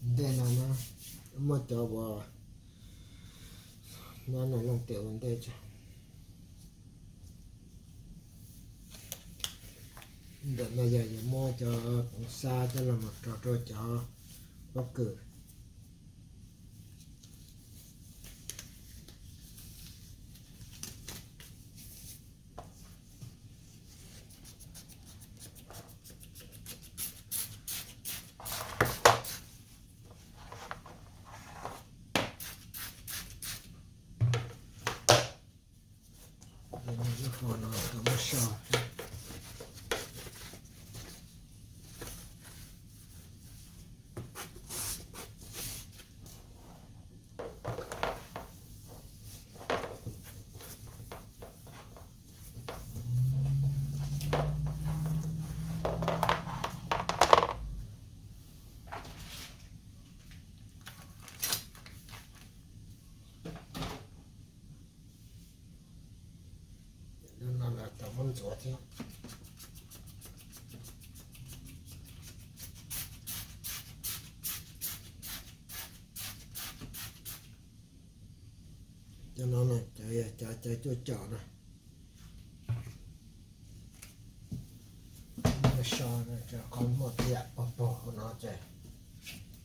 Ntej no na, muaj cov uas nyob no looj tias ua ntej tso. Ntawm no yog yuav muab cov poov xab coj los mus rau rau cov pob kws. Lub hauv no tau muab so. Lub no los tau muab ntxuav thiab. Cov no na, cov yog cov cuaj com na. Muab so rau qhov muaj tiam pog pog hauv no ces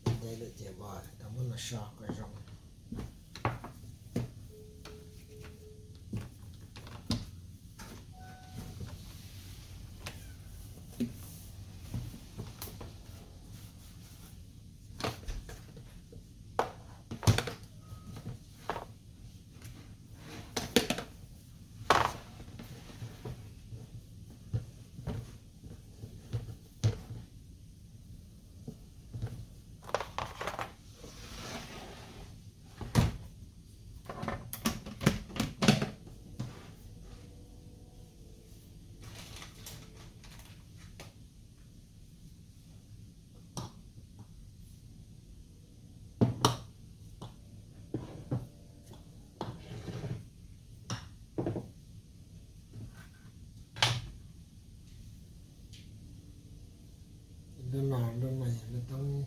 ntev lawm ces uas tau muab no so kom zoo. Lub no, lub no yog lub toob.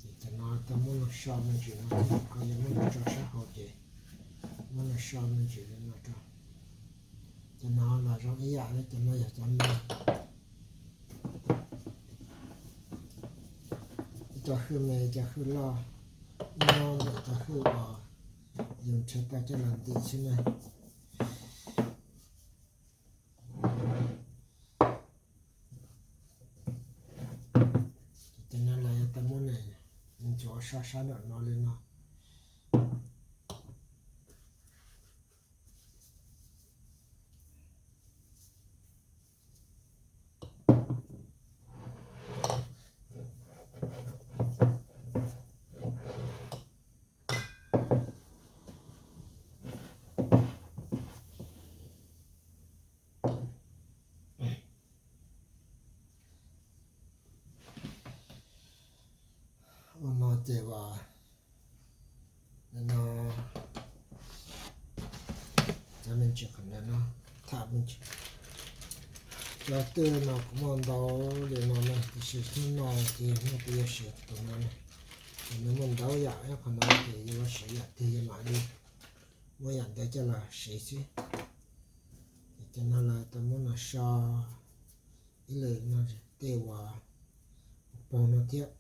Ces cov no tau muab no so me ntsis no, qhov yog muab no tso sab hauv ces muab no so me ntsis li no rau. Cov no los zoo ib yam thiab, cov no yog cov me. Ib co hwj me, cov hwj loj, nyob ntawm cov hwj uas yus nrhiav tau coj los ntim xwb na. Ces cov no los yog tau muab ntxuav sab sab nraum no li no. Ua no ces uas no, cov me ntsis qhov no no, tham me ntsis. Cov twj no kuv muaj ntau li no na, tiam sis hnub no ces hnub kuv yuav siv tus no na. Ces nws muaj ntau yam, ib qho no ces yuav siv yam twg yuav mam li muab yam ntawd coj los siv xwb. Ces cov no los tau muab no so ib lwm no tej uas pog no thiab.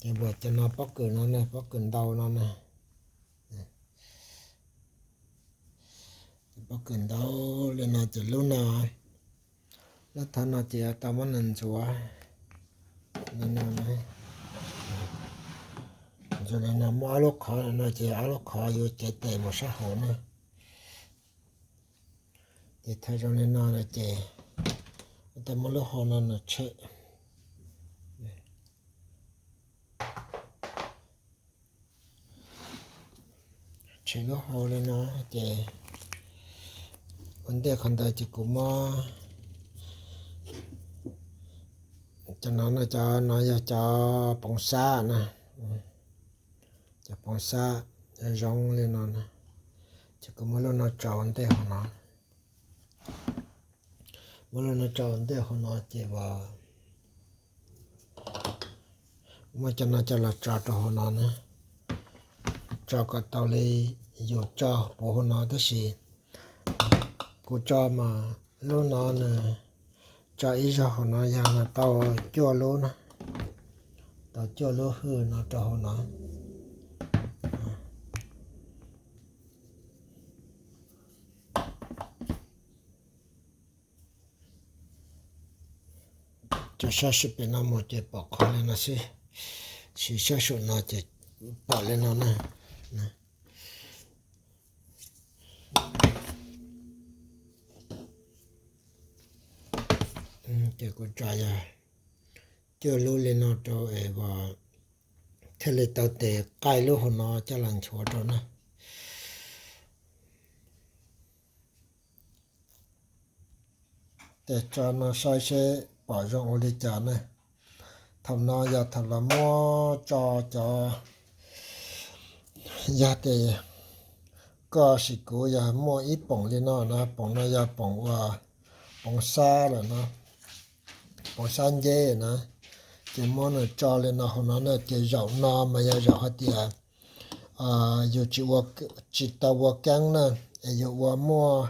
Ces uas cov no pob kws no na, pob kws ntau no na. Pob kws ntau li no ces lub no, lub thawv no ces tau muab nws ntxuav li no na. Zoo li no muaj ob lub qhov no ces ob lub qhov yuav cev tes mus sab hauv na. Ces thaum zoo li no no ces tau muab lub hau no no tshem, tshem lub hau li no ces ua ntej qhov ntawd ces kuv muab cov no no, cov no yog cov poov xab na, cov poov xab zoo li no na, ces kuv muab lub no tso ua ntej hauv no, muab lub no tso ua ntej hauv no ces muab cov no coj los tso rau hauv no na, tso kom tau li yus tso puv hauv no tab sis kuv tso mas lub no nws tso ib zaug hauv no yog mas tau cuaj lub na, tau cuaj lub hwj no rau hauv no. Tso sab saum pem no mus ces pom qhov li no xwb, siv sab saum no ces pom li no na. Ces kuv tso yog cuaj lub li no rau es thiaj li tau tes qaij lub hauv no coj los nchuav rau na. Ces tso no saib seb pom zoo ua li cas ne. Thaum no yog thaum los muab tso cov, yog tias koj sim kuv yog muaj ib poom li no na, poom no yog poom ua poov xab lawm no, poov xab nceb na, ces muab nws tso li no hauv no na, ces zaum no mas yog zaum hais tias yus tsis ua, tsis tau ua keeb na, es yus ua muaj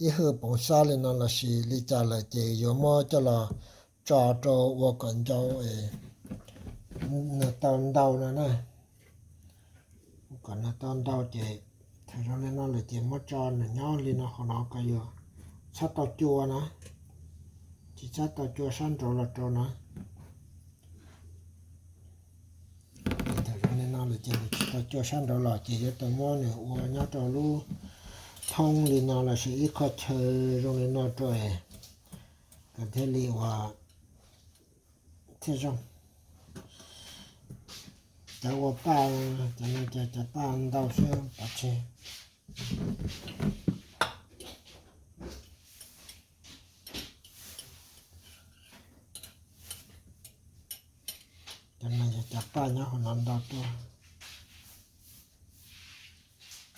ib hwj poov xab li no lossis li cas lawm ces yuav muab coj los tso rau ua kom ncau es nws tau ntau no na. Kom nws tau ntau ces thaum zoo li no lawm ces muab tso nws nyob li no hauv no kom yus txhob tau cua na, tsis txhob tau cua sab nraud los rau na. Thaum zoo li no lawm ces nws tsis tau cua sab nraud los ces yuav tau muab nws ua nyob rau lub thoob li no lossis ib qho chaw zoo li no rau es kom thiaj li ua thiaj zoo. Cov ua paj, cov no ces cov paj ntau xwb pov tseg. Cov no yog cov paj nyob hauv no ntau tuaj.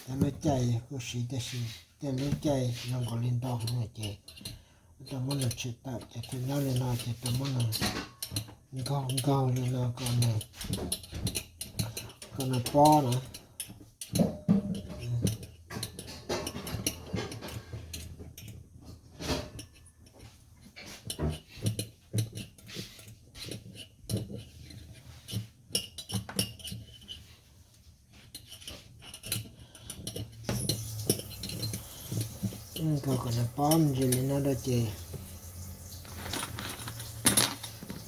Cov lub caij kuj siv tiam sis tej lub caij zoo nkaus li ntau heev ces tau muab nws tshem tawm ces thaum nyob li no ces tau muab nws nkaug nkaug li no kom nws, kom nws pob na. Nkaug kom nws pob me ntsis li no rau ces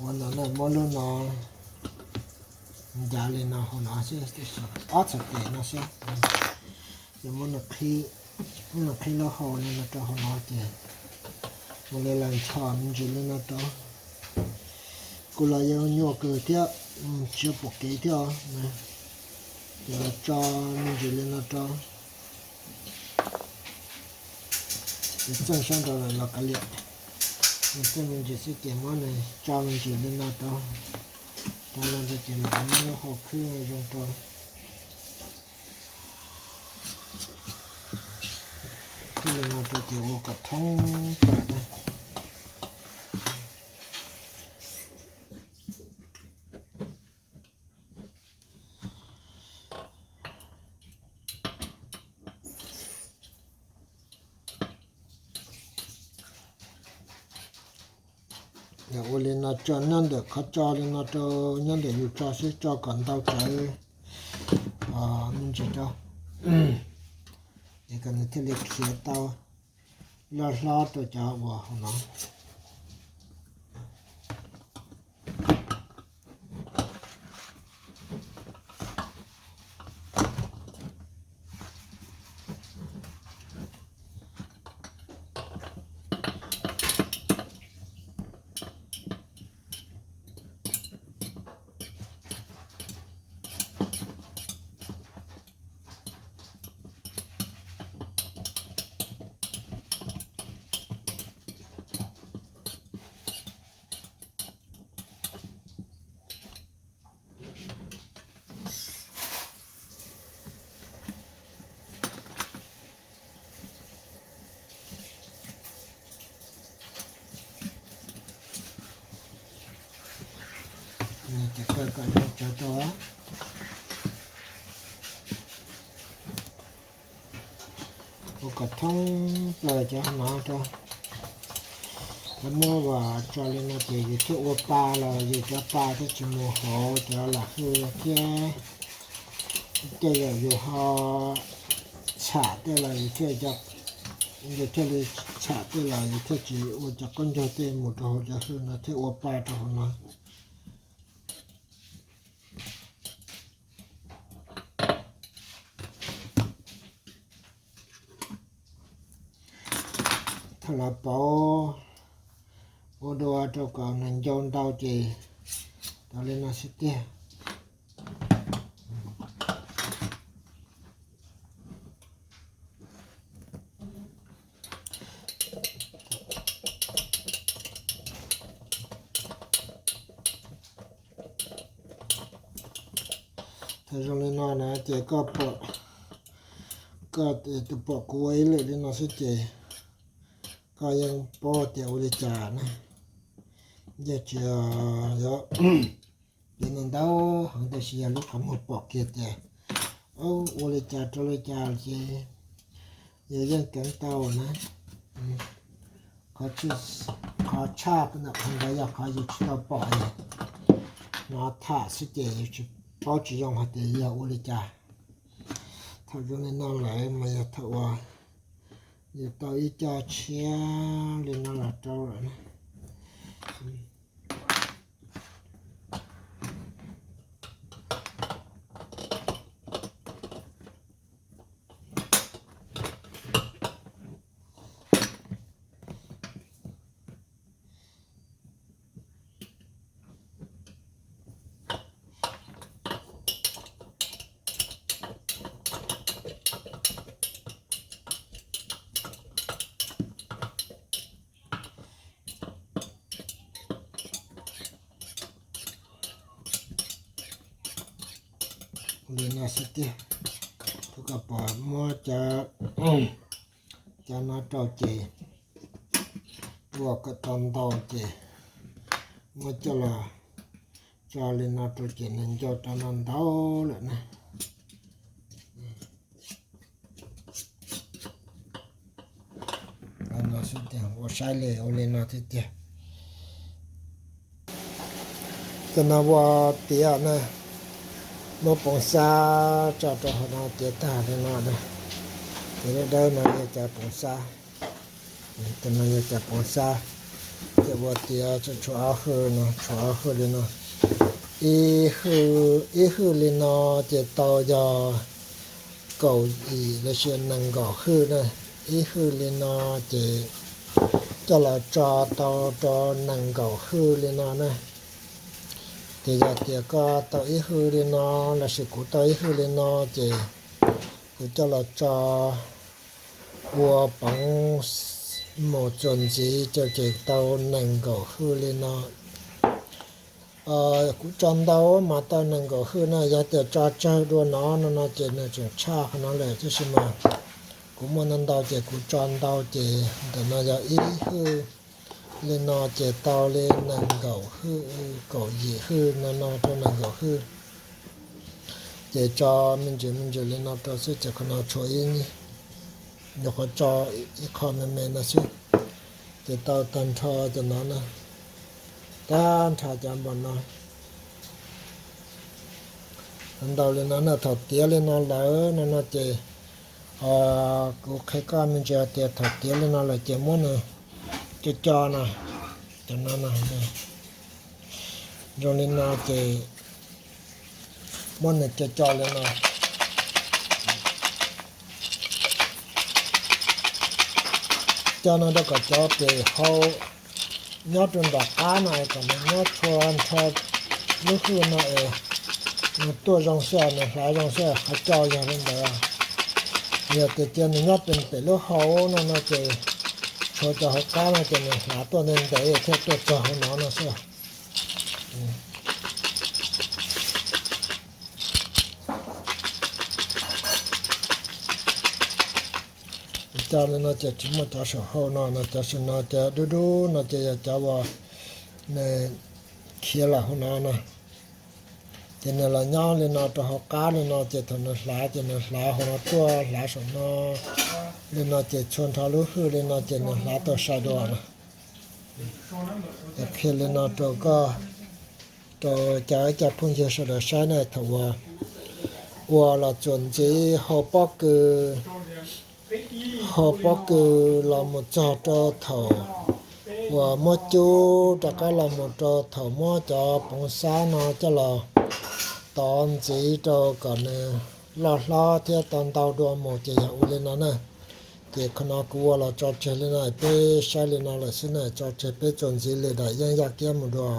ua no na, muab lub no ncav li no hauv no xwb, ob txhais tes no xwb. Ces muab nws qhib, muab nws qhib lub hau li no rau hauv no ces ua li los ncho me ntsis li no rau. Kuv los yog nyuaj kawg thiab, tsis pom kev thiab, ces los tso me ntsis li no rau. Ces txeej sab nraud los kav liam, txeej me ntsis xwb ces muab nws tso me ntsis li no rau. Rau no ces nws muab lub hau khwb zoo rau. Khwb li no rau ces ua kom thoob plaws na. Yog ua li no tso nyob ntawm qhov tso li no rau, nyob ntawm yus tso xwb, tso kom ntau tsawv me ntsis rau, es kom nws thiaj li khiav tau loj hlob rau cov uas hauv no. Ces koj kom zoo tsawv rau, ua kom thoob plaws cov no rau. Lawv muab vas tso li no ces yus thiaj ua pa los yus cov pa thiaj tsis mus hauv cov lam hwj thiab. Tej zaum yus ho tsham tej los yus thiaj, yus thiaj li tsham tej los yus thiaj tsis ua cov qaub ncaug tej mus rau hauv cov hwj no thiaj ua pa rau hauv no. Thaum los pauv ua dua rau kom nees ncau ntau ces tau li no xwb tiag. Thaum zoo li no na ces koj pom, koj tus pom kuv ua ib lwm li no xwb ces koj yeej paub tias ua li cas na. Yog tsis yog, yog ntau heev tab sis yog lub qhov muag pom kiag tias ua li cas rau li cas ces yus yeej kheev tau na. Qhov tshaj ntawm qhov ntawd yog qhov yus tsis tau pom, hnov tham xwb ces yus tsis paub tsis zoo hais tias yog ua li cas. Thaum zoo li no lawm mas yog thaum uas yus tau ib co tshiab li no los rau lawm na. Li no xwb tiag, koj pom muab cov, cov no rau ces ua kom tau ntau ces muab coj los tso li no rau ces nees ncau rau no ntau lawm na. Ua saib li ua li no thiab tiag. Cov no ua tiav na, muab poov xab tso rau hauv no tiav tag li no na. Ces dawb dawb no yog cov poov xab. Cov no yog cov poov xab. Ces ua tiav tshuav ob hwj no, tshuav ob hwj li no. Ib hwj, ib hwj li no ces tau yog kaum yim los sis nees nkaum hwj na. Ib hwj li no ces coj los tso tau rau nees nkaum hwj li no na. Ces yog tias koj tau ib hwj li no lossis kuv tau ib hwj li no ces kuv coj los tso ua poov mus txuas ntxiv ces tau nees nkaum hwj li no. Kuv tso ntau mas tau nees nkaum hwj na, yog tias tso tsawg dua no no no ces nws tseem tshaj qhov no lawm, tab sis mas kuv muaj ntau ntau ces kuv tso ntau ces ntawm no yog ib hwj li no ces tau li nees nkaum hwj, kaum yim hwj no no rau nees nkaum hwj. Ces tso me ntsis me ntsis li no rau xwb ces qhov no tshuav ib, nyuam qhuav tso ib qho me me no xwb. Ces tau tag nrho cov no na, tag nrho cov npam no. Ntau li no na, thaum tiav li no lawm no no ces kuv qhia koj me ntsis hais tias thaum tiav li no lawm ces muab nws co co no, cov no no, zoo li no ces muab nws co co li no. Co no rau kom cov pem hau nyob rau nram qab no es kom nws nyob txhua nrho lub hwj no es Nws tuaj zoo xwb, nws hlav zoo xwb, qhov cau yog li ntawd. Yog tias cia nws nyob pem pem lub hau no no ces tshuav cov hauv qab no ces nws hlav tuaj ntev ntev thiaj tuaj txog hauv no no xwb. Cov li no ces tsis muaj cov saum hau no no, cov saum no ces dub dub no ces yog cov uas nws khiav los hauv no no. Ces nws los nyob li no rau hauv qab li no ces thaum nws hlav ces nws hlav hauv no tuaj hlav saum no li no ces txhua nrho lub hwj li no ces nws hlav tau sai dua no. Qhia li no rau koj, rau cov ib co phooj ywg sawv daws saib na, thaum uas ua los txuas ntxiv hau pob kws, hau pob kws los mus txog rau thaum uas muab cub rov qab los mus rau thaum muab cov poov xab no coj los tov ntxiv rau kom nws loj hlob thiab tau ntau dua mus ces yog ua li no na. Ces qhov no kuv ua los tso tseg li no, peb saib li no lawm xwb na, tso tseg peb txuas ntxiv li daim yeeb yaj kiab mus dua.